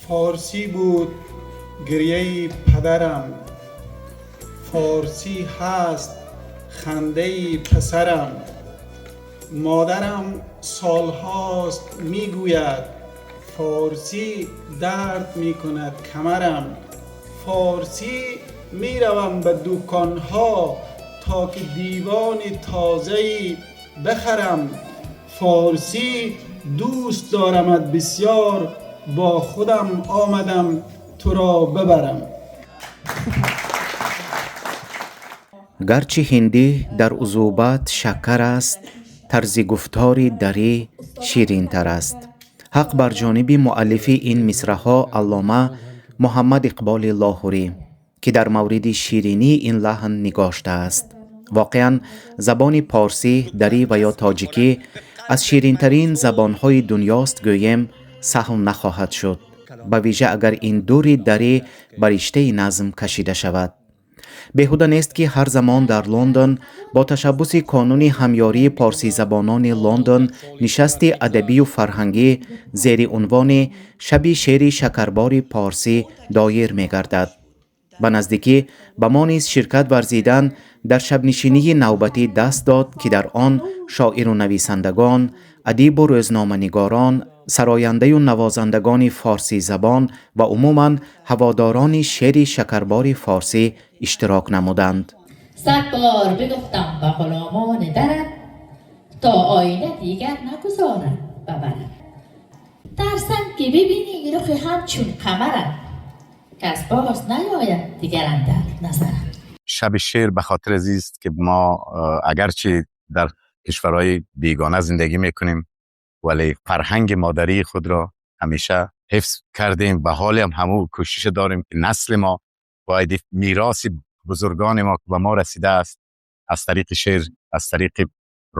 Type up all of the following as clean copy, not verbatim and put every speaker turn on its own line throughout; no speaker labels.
Форсӣ буд гирьяи падарам, форсӣ ҳаст хандаи писарам. Модарам солҳост мегӯяд, форсӣ дард мекунад камарам. Форсӣ меравам ба дӯконҳо, то ки девони тозае бихарам. Форсӣ дӯст дорамат бисёр, бо худам омадам туро бибарам.
Гарчи ҳиндӣ дар узубат шакар аст, тарзи гуфтори дарӣ ширинтар аст. Ҳақ бар ҷониби муаллифи ин мисраҳо, аллома Муҳаммад Иқболи Лоҳурӣ, ки дар мавриди ширинии ин лаҳн нигоштааст. Воқеан, забони порсӣ, дарӣ ва ё тоҷикӣ аз ширинтарин забонҳои дунёст гӯем, саҳв нахоҳад шуд, ба вижа агар ин дури дарӣ ба риштаи назм кашида шавад. Беҳуда нест, ки ҳар замон дар Лондон бо ташаббуси Конуни ҳамёрии порсизабонони Лондон нишасти адабию фарҳангӣ зери унвони «Шаби шеъри шакарбори порсӣ» доир мегардад. Ба наздикӣ ба мо низ ширкат варзидан дар шабнишинии навбатӣ даст дод, ки дар он шоиру нависандагон, адибу рӯзноманигорон, сарояндаю навозандагони форсизабон ва умуман ҳаводорони шеъри шакарбори форсӣ иштирок намуданд.
Сад бор бигуфтам ба ғуломони дарат, то оина дигар нагузоранд ба барат. Тарсам ки бибинӣ рухи ҳамчун қамарат, ки аз боз наёяд дигар андар назарат.
Шаби шеър ба хотир азист, ки мо агарчи дар кишварҳои бегона зиндагӣ мекунем, вале фарҳанги модарии худро ҳамеша ҳифз кардем ва ҳоле ҳам ҳамун кӯшиш дорем, ки насли мо бояд мероси бузургони мо, ки ба мо расидааст, аз тариқи шеър, аз тариқи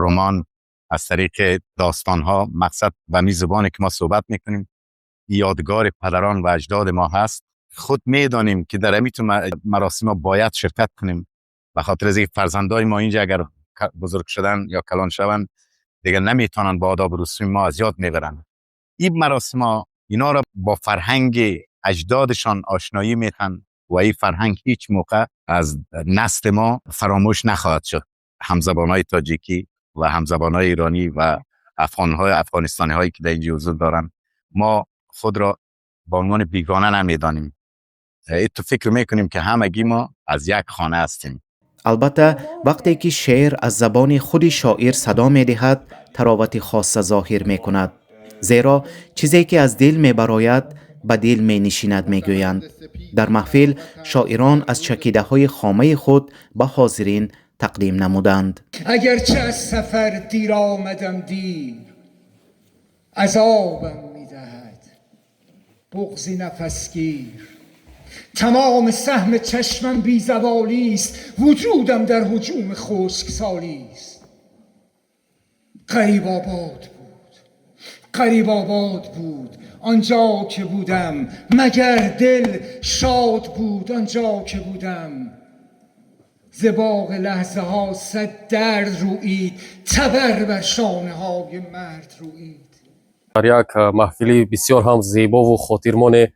роман, аз тариқи достонҳо, мақсад ба ми зубоне ки мо суҳбат мекунем, ёдгори падарон ва аҷдоди мо ҳаст. Худ медонем, ки дар ҳамин маросим бояд ширкат кунем, ба хотир аз инки фарзандои мо инҷа агар бузург шудан ё калон шаванд, дигар наметавонанд бо одоб русуми мо аз ёд мебаранд. Ин маросим اینا را با فرهنگ اجدادشان آشنایی میتن و این فرهنگ هیچ موقع از نسل ما فراموش نخواهد شد. همزبان های تاجیکی و همزبان های ایرانی و افغان های افغانستانی هایی که در اینجا حضور دارند، ما خود را با عنوان بیگانه نمیدانیم. تو فکر میکنیم که همگی ما از یک خانه هستیم.
Албатта, вақте ки шеър аз забони худи шоир садо медиҳад, таровати хоса зоҳир мекунад, зеро чизе ки аз дил мебарояд, ба дил менишинад, мегӯянд. Дар маҳфил шоирон аз чакидаҳои хомаи худ ба ҳозирин тақдим намуданд.
Агарчи аз сафар дир омадам, дир азобам медиҳад буғзи нафасгир. Тамоми саҳми чашмам безаволист, вуҷудам дар ҳуҷуми хушксолист. Ғариб обод буд, ғариб обод буд آنجا که بودم، مگر دل شاد بود آنجا که بودم. ز باغ لحظه ها صد درد رویید، تبر بر شانه های مرد رویید.
Дар як маҳфили бисёр ҳам зебову хотирмоне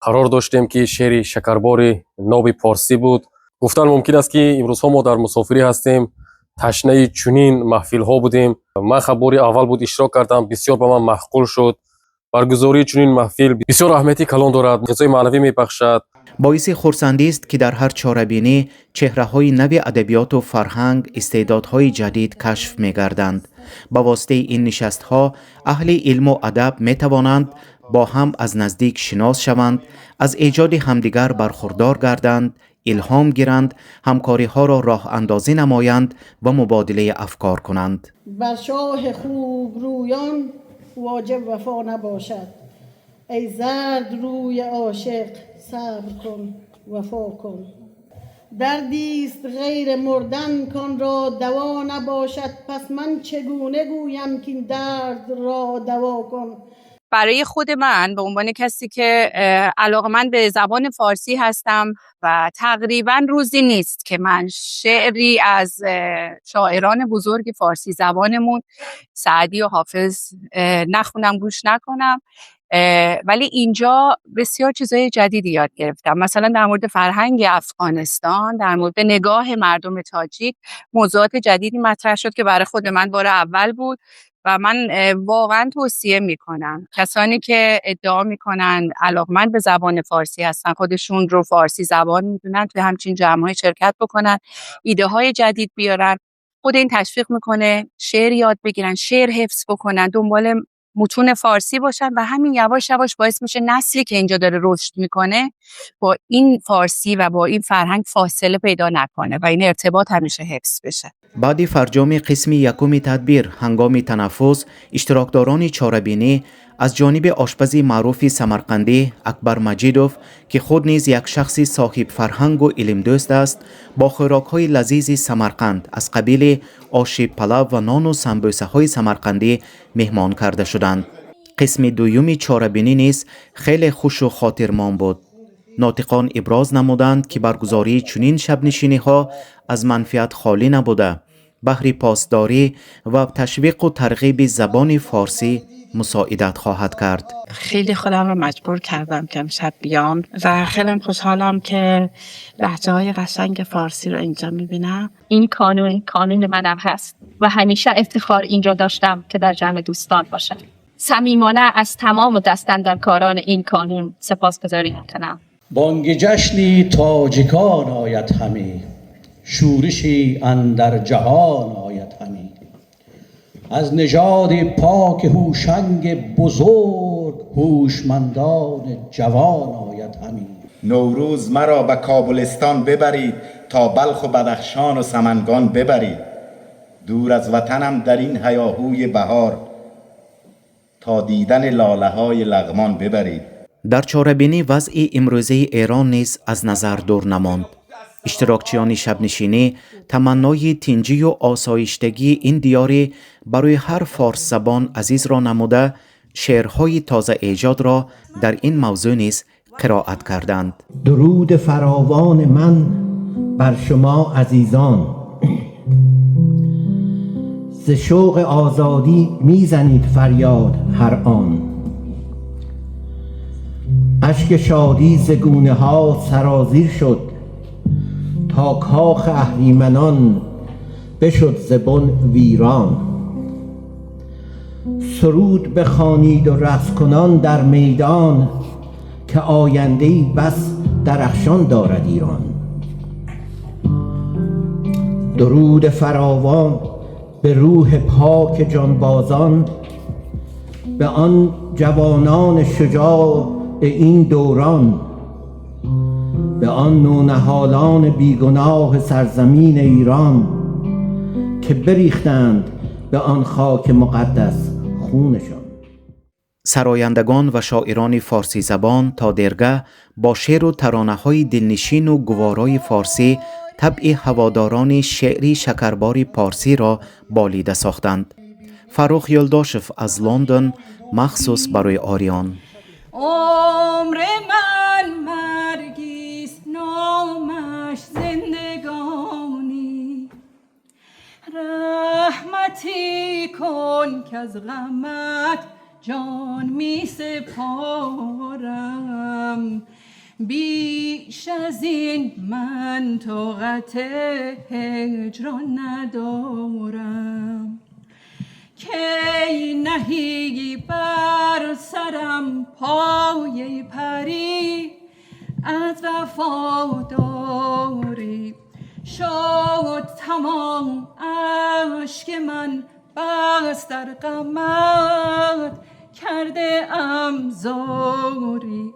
қарор доштем, ки шеъри шакарбори ноби порсӣ буд. Гуфтан мумкин аст, ки имрӯзҳо мо дар мусофирӣ ҳастем, ташнаи чунин маҳфилҳо будем. Ман ха бори аввал буд иштирок кардам, бисёр ба ман маъқул шуд. Баргузории чунин маҳфил бисёр аҳамияти калон дорад, ғизои маънавӣ мебахшад.
Боиси хурсандист, ки дар ҳар чорабинӣ чеҳраҳои нави адабиёту фарҳанг, истеъдодҳои ҷадид кашф мегарданд. Ба воситаи ин нишастҳо аҳли илму адаб метавонанд бо ҳам аз наздик шинос шаванд, аз эҷоди ҳамдигар бархурдор гарданд, илҳом гиранд, ҳамкориҳоро роҳандозӣ намоянд ва мубодилаи афкор кунанд.
Бар шоҳи хубрӯён воҷиб вафо набошад, эй зард рӯи ошиқ, сабр кун, вафо кун. Дардист ғайри мурдан, кон ро даво набошад, пас ман чегуна гӯям, кин дард ро даво кун.
برای خود من به عنوان کسی که علاقمند به زبان فارسی هستم و تقریبا روزی نیست که من شعری از شاعران بزرگ فارسی زبانمون، سعدی و حافظ، نخونم، گوش نکنم، ولی اینجا بسیار چیزای جدیدی یاد گرفتم. مثلا در مورد فرهنگ افغانستان، در مورد نگاه مردم تاجیک موضوعات جدیدی مطرح شد که برای خود من بار اول بود و من واقعا توصیه میکنم کسانی که ادعا میکنن علاقمند به زبان فارسی هستن، خودشون رو فارسی زبان میدونن، توی همچین جمع‌های شرکت بکنن، ایده های جدید بیارن. خود این تشویق میکنه شعر یاد بگیرن، شعر حفظ بکنن، دنبال متون فارسی باشن و همین یواش یواش باعث میشه نسلی که اینجا داره رشد میکنه با این فارسی و با این فرهنگ فاصله پیدا نکنه و این ارتباط همیشه حفظ بشه.
Баъди фарҷоми қисми якуми тадбир, ҳангоми танаффус, иштирокдорони чорабинӣ аз ҷониби ошпази маъруфи самарқандӣ Акбар Маҷидов, ки худ низ як шахси соҳибфарҳангу илмдӯст аст, бо хӯрокҳои лазизи Самарқанд аз қабили оши палав ва нону самбӯсаҳои самарқандӣ меҳмон карда шуданд. Қисми дуюми чорабинӣ низ хеле хушу хотирмон буд. Нотиқон иброз намуданд, ки баргузории чунин шабнишиниҳо аз манфиат холӣ набуда, баҳри посдорӣ ва ташвиқу тарғиби забони форсӣ мусоидат хоҳад кард.
خیلی خودم رو مجبور کردم که امشب بیام و خیلی خوشحالم که لهجه های قشنگ فارسی رو اینجا میبینم.
این کانون کانون منم هست و همیشه افتخار اینجا داشتم که در جمع دوستان باشم. صمیمانه از تمام دست‌اندرکاران این کانون سپاسگزاری میکنم.
بانگ جشنی تاجیکان آید همی، شورشی اندر جهان آید همی. از نژاد پاک هوشنگ بزرگ، هوشمندان جوان آید همی.
نوروز مرا به کابلستان ببرید، تا بلخ و بدخشان و سمنگان ببرید. دور از وطنم در این هیاهوی بهار، تا دیدن لاله های لغمان ببرید.
Дар чорабинӣ вазъи имрӯзаи Эрон низ аз назар дур намонд. Иштирокчиёни шабнишинӣ таманнои тинҷию осоиштагии ин диёри барои ҳар форсзабон азизро намуда, шеърҳои тозаэҷодро дар ин мавзӯъ низ қироат карданд.
درود فراوان من بر شما عزیزان. ز شوق آزادی میزنید فریاد هر آن، اشک شادی ز گونه ها سرازیر شد، تا کاخ اهریمنان بشد ز بن ویران. سرود بخوانید و رقص کنان در میدان، که آینده ای بس درخشان دارد ایران. درود فراوان به روح پاک جانبازان، به آن جوانان شجاع این دوران، به آن نونهالان بیگناه سرزمین ایران، که بریختند به آن خاک مقدس خونشان.
Сарояндагон ва шоирони форсизабон то дергаҳ бо шеъру таронаҳои дилнишину гуворои форсӣ табъи ҳаводорони шеъри шакарбори порсиро болида сохтанд. Фаррух Ёлдошев аз Лондон, махсус барои Ориён.
عمر من مرگیست، نامش زندگانی. رحمتی کن که از غمت جان می سپارم. بیش از این من طاقت هجران ندارم. کی نهی بر سرم پای پری از وفاداری؟ شد تمام اشک من بس، در غمت کرده ام زاری.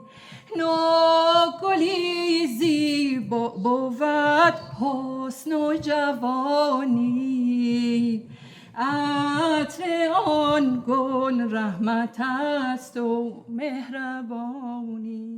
نوگلی زیبا بود حسن و جوانی، عطر آن گل رحمت است و مهربانی.